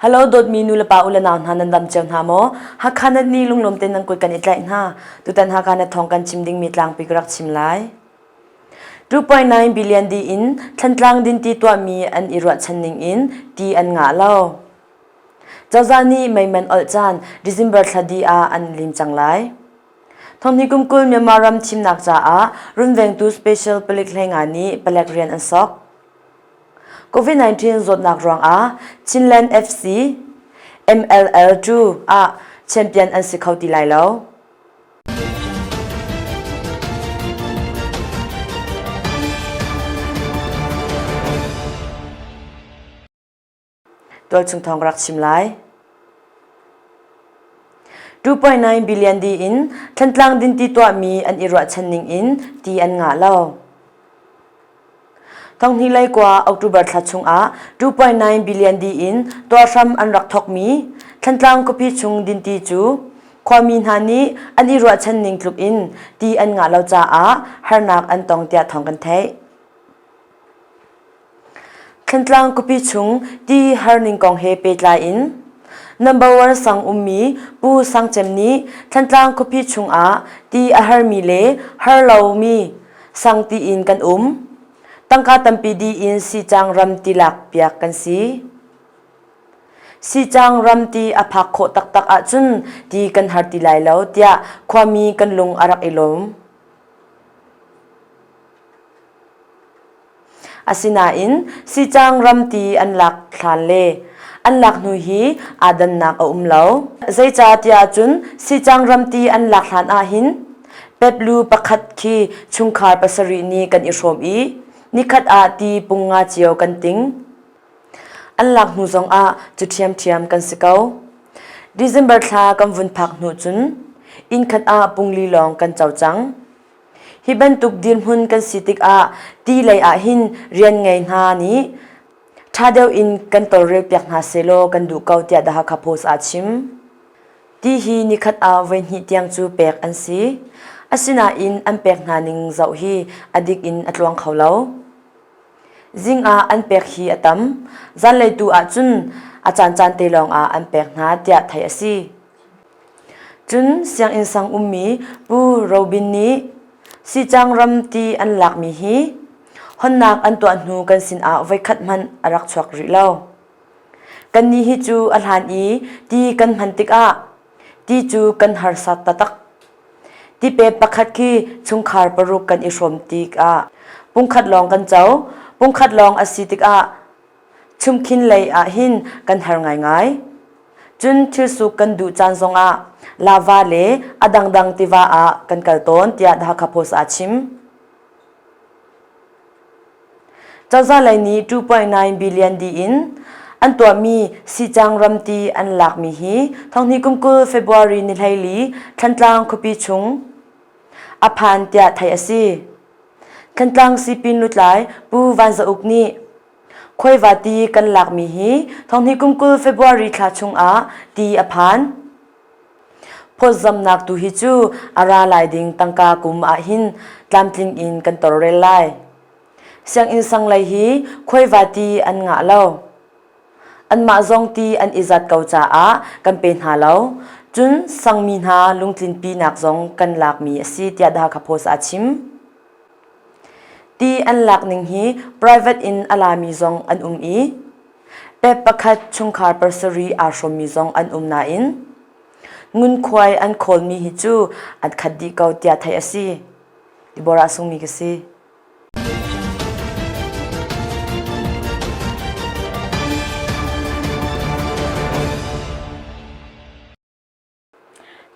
Hello dawtmi nu le pa u le nau hna nan dam cio hna maw? Hakha nan ni lunglawm te nan kut kan i tlaih hna. Tutan Hakha na thawng kan chim dingmi tlangpi ka rak chim lai. 2.9 billion di in Thlantlang dinti tuahmi an i ruahchan ning in ti an ngah lo. Cozah nih meiman olh caan December thla dih ah an lim cang lai. Thonghni kum 20 Myanmar ram thimnak caah runvengtu special palik hleinga nih palek rian an sok. COVID-19 zawtnak ruangah Chinland FC MLL2 ah champion an si kho ti lai lo. Tualchung thawng rak chim lai. 2.9 billion di in Thantlang dinti tuahmi an i ruahchan ning in ti an ngah lo. Thonghni lei kua October thla chungah 2.9 billion di in tuahhram an rak thokmi Thantlang khuapi chung dinti cu khuami hna nih an i ruahchan ning tluk in ti an ngah lo caah harnak an tong tiah thawng kan theih. Thantlang khuapi chung ti harning kong he pehtlai in Number One sang ummi Pu Sang Cem nih Thantlang khuapi chungah ti a harmi le har lomi sang tiin kan um. Tangka tampi dih in Sicang ram ti lak piak kan si. Sicang ram ti a phak khawh taktak ahcun ti kan har ti lai lo tiah khuami kan lung a rak i lawm. Asinain Sicang ram ti an lak hlan le an lak hnu hi aa dannak a um lo. Zeicah tiah cun Sicang ram ti an lak hlan ahhin peplu pakhat khi chungkhar pasarih nih kan i hrawm i nikhat ah ti pung nga cio kan ting. An lak hnu zongah cu ṭhiamṭhiam kan si ko. December thla kan vun phak hnu cun inn khat ah pungli lawng kan co cang. Hi bantuk dirhmun kan si tikah ti lei ah hin rian ngei hna nih ṭha deuh in kan tawlrelpiak hna sehlaw kan duh ko tiah The Hakha Post ah a chim. Ti hi nikhat ah voihnih tiang cu pek an si. Asinain an pek hna ning zoh hi a dik in a tluang kho lo. Zing ah an pek hi a tam. Zanlei tu ahcun a caancaan te lawng ah an pek hna tiah theih a si. Cun sianginn sang ummi Pu Robin nih Sicang ram ti an lakmi hi honnak an tuah hnu kan sinah voikhat hmanh a rak chuak rih lo. Kannih hi cu a hlan i ti kan hman tikah ti cu kan harsa taktak. Tipe pakhat khi chungkhar paruk kan i hrawm tikah pungkhat lawng kan co. Pungkhat lawng a si tikah Chumkhin lei ah hin kan har ngaingai. Cun thilsuk kan duh caan zongah lava le a dangdang tiva ah kan kal tawn tiah The Hakha Post ah chim. Cozah lei nih 2.9 billion dih in an tuahmi Sicang ramti an lakmi hi thonghnih kum 20 February ni 14 Thantlang khuapi chung a phan tiah theih a si. Thantlang sipin lutlai Pu Van Za Uk nih Khuaiva ti kan lakmi hi thonghnih kum 20 February thla chungah ti a phan. Phawtzamnak tu hi cu a ra lai ding tangka kum ahhin tlamtling in kan tawlrel lai. Sianginn sang lei hi khuaiva ti an ngah lo. Anmah zong ti an i zat ko caah kan pe hna lo. Cun sangmi hna lungtlinpinak zong kan lakmi a si tiah The Hakha Post ah a chim. Ti an lak ning hi private in a lami zong an um i pep pakhat chungkhar pasarih aa hrawmmi zong an um nain ngunkhuai an khawlmi hi cu an khat dih ko tiah theih a si. Deborah Sungmi ka si.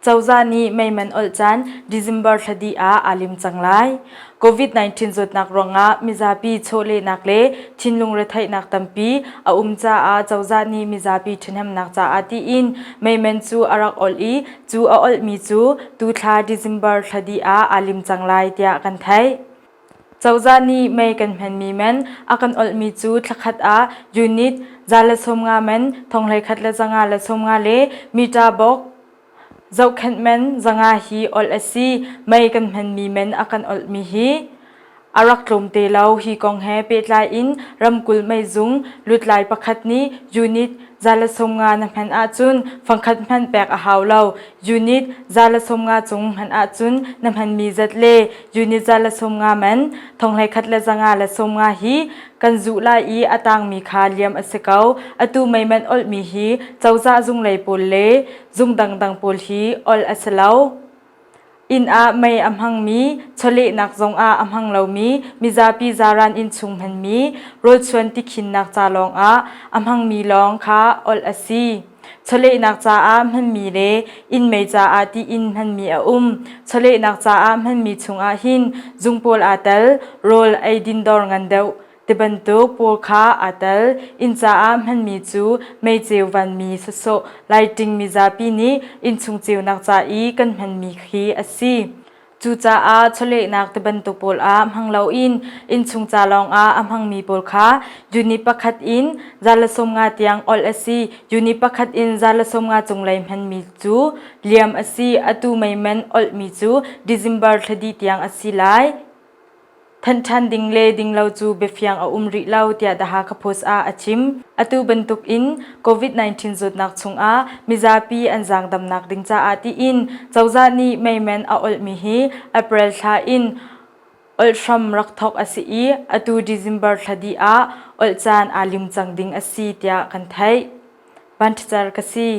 Cozah nih mei man olh caan December thla dih ah aa lim cang lai. COVID-19 zawtnak ruangah mizapi chawlehnak le thinlung retheihnak tampi a um caah cozah nih mizapi ṭhahnemnak caah tiin mei man cu a rak olh i cu a olhmi cu tuthla December thla dih ah aa lim cang lai tiah kan theih. Cozah nih mei kan hmanmi man a kan olhmi cu thlakhat ah unit 150 man, 1150 le meter bawk zohkhenh man 500 hi olh a si. Mei kan hmanmi man a kan olhmi hi. A rak tlawmte lo. Hi kong he pehtlai in ramkulh meizung lutlai pakhat nih unit 150 na hman ahcun fangkhat hmanh pek a hau lo. Unit 150 cung hman ahcun na hmanmi zat le unit 150 man 1150 hi kan zuh lai i a tangmi kha liam a si ko. Atu mei man olhmi hi cozah zunglei pawl le zung dangdang pawl hi olh a si lo. Inn ah mei a hmangmi, chawlehnak zongah a hmang lomi, mizapi zaran innchung hmanmi, rawlchuan tikhinnak ca lawngah a hmangmi lawng kha olh a si. Chawlehnak caah hmanmi le inn mei caah tiin hmanmi a um. Chawlehnak caah hmanmi chungah hin zung pawl aa tel, rawl eidin dawr ngan deuh tibantuk pawl kha aa tel. Inn caah hmanmi cu meiceu vanmi sawsawh lighting mizapi nih innchung ceunak ca i kan hmanmi khi a si. Cucaah chawlehnak tibantuk pawl ah hmang loin innchung ca lawngah a hmangmi pawl kha unit pakhat in 150 tiang olh a si. Unit pakhat in 150 cunglei hmanmi cu liam a si. Atu meiman olhmi cu December thla dih tiang a si lai. Thanh ṭhan ding le ding lo cu biafiang a um rih lo tiah The Hakha Post ah a chim. Atu bantuk in COVID-19 zawtnak chungah mizapi an zaangdamnak ding caah tiin cozah nih meiman a olhmi hi April thla in olh hram rak thawk a si i atu December thla dih ah olh caan aa lim cang ding a si tiah kan theih. Vanṭhacer ka si.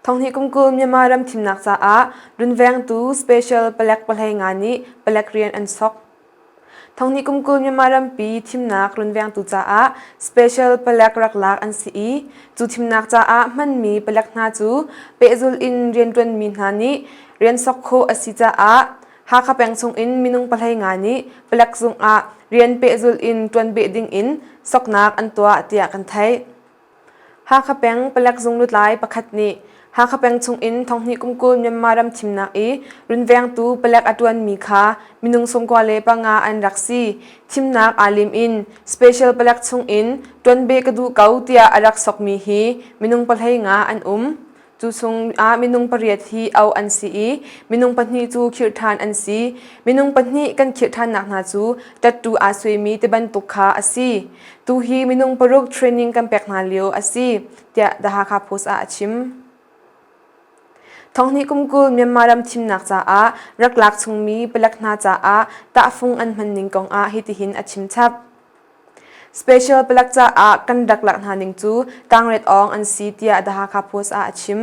Thonghnih kum kul Myanmar ram thimnak caah runvengtu special palek pahlei nga nih palek rian an sok. Thonghnih kum kul Myanmar rampi thimnak runvengtu caah special palek rak lak an si i cu thimnak caah hmanmi palek hna cu pehzulh in rianṭuanmi hna nih rian sok khawh a si caah Hakha peng chungin minung pahlei nga nih palek zung ah rian pehzulh in ṭuan beh dingin soknak an tuah tiah kan theih. Hakha peng palek zung lutlai pakhat nih Hakha peng chungin thonghnih kum 20 Myanmar ram thimnak i runvengtu palek a ṭuanmi kha minung 95 an rak si. Thimnak aa lim in special palek chungin ṭuanbeh ka duh ko tiah a rak sokmi hi minung pahlei nga an um. Cu chung ah minung pariat hi auh an si i minung pahnih cu khirh ṭhan an si. Minung pahnih kan khirh ṭhannak hna cu ṭattu aa suaimi ti bantuk kha a si. Tu hi minung paruk training kan pek hna lio a si, tiah The Hakha Post ah a chim. Thonghnih kum 20 Myanmar ram thimnak caah rak lak chungmi palek hna caah tahfung an hmanning kong ah hitihin a chim chap. Special palek caah kan rak lak hna ning cu tangret awng an si tiah The Hakha Post ah a chim.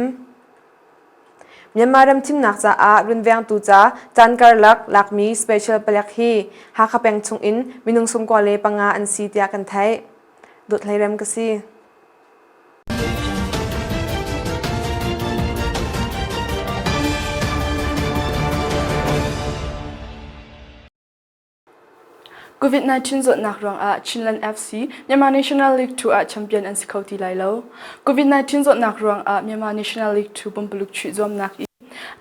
Myanmar ram thimnak caah runvengtu ca caan karlak lakmi special palek hi Hakha peng chungin minung 95 an si tiah kan theih. Dawt Hlei Rem ka si. COVID-19 zawtnak ruangah Chinland FC Myanmar National League 2 ah champion an si kho ti lai lo. COVID-19 zawtnak ruangah Myanmar National League 2 pumpuluk chuih zuamnak i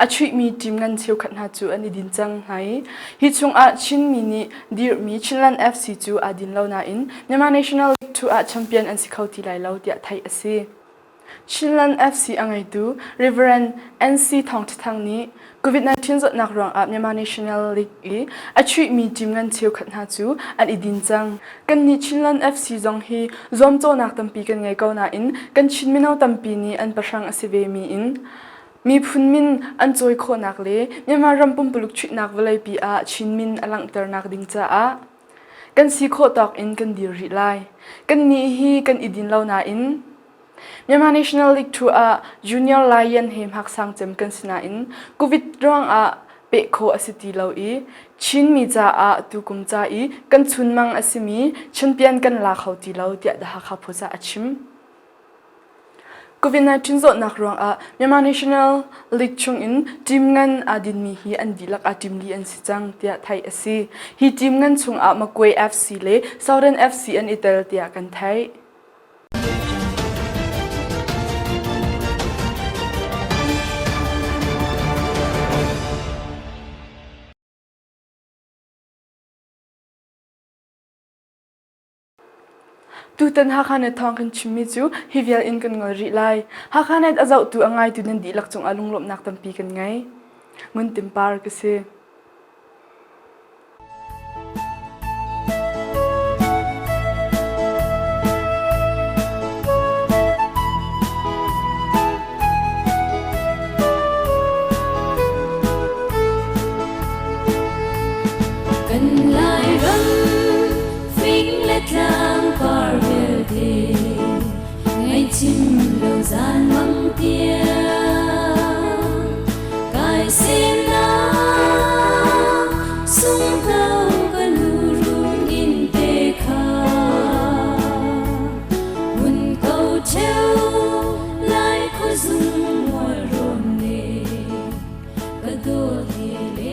a chuihmi team ngan cheukhat hna cu an i din cang hna i hi chungah Chinmi nih dirhmi Chinland FC cu aa din lo nain Myanmar National League 2 ah champion an si kho ti lai lo tiah theih a si. Chinland FC a ngeitu Rev. NC Thawng Ṭha Thang nih COVID-19 zawtnak ruangah Myanmar National League i a chuihmi team ngan cheukhat hna cu an i din cang. Kannih Chinland FC zong hi zuamcawhnak tampi kan ngei ko nain kan Chin mino tampi nih an pahrang a si vemi in miphun min an cawi khawhnak le Myanmar ram pumpuluk chuihnak vawleipi ah Chin min a langhternak ding caah kan si khawh tawk in kan dir rih lai. Kannih hi kan i din lo nain Myanmar National League 2 ah Junior Lion he hmaksang cem kan si nain Covid ruangah peh khawh a si ti lo i Chinmi caah tukum ca i kan chunmang a simi champion kan la kho ti lo tiah The Hakha Post ah a chim. COVID-19 zawtnak ruangah Myanmar National League chungin team ngan aa dinmi hi an dihlak aa team li an si cang tiah theih a si. Hi team ngan chungah Magway FC le Southern FC an i tel tiah kan theih. Tutan Hakha Net thawng kan chimmi cu hi vial in kan ngol rih lai. Hakha Net a zohtu a ngaitu nan dihlak cungah lunglawmhnak tampi kan ngei. Ngun Tin Par ka si. Kan Lairam fing le tlang par vialte ngaihchim lo zan mang tiang kai semnak sunghno ka lu rung in te kha hun ko cheu lai khuazung mual rawn le ka dawt he.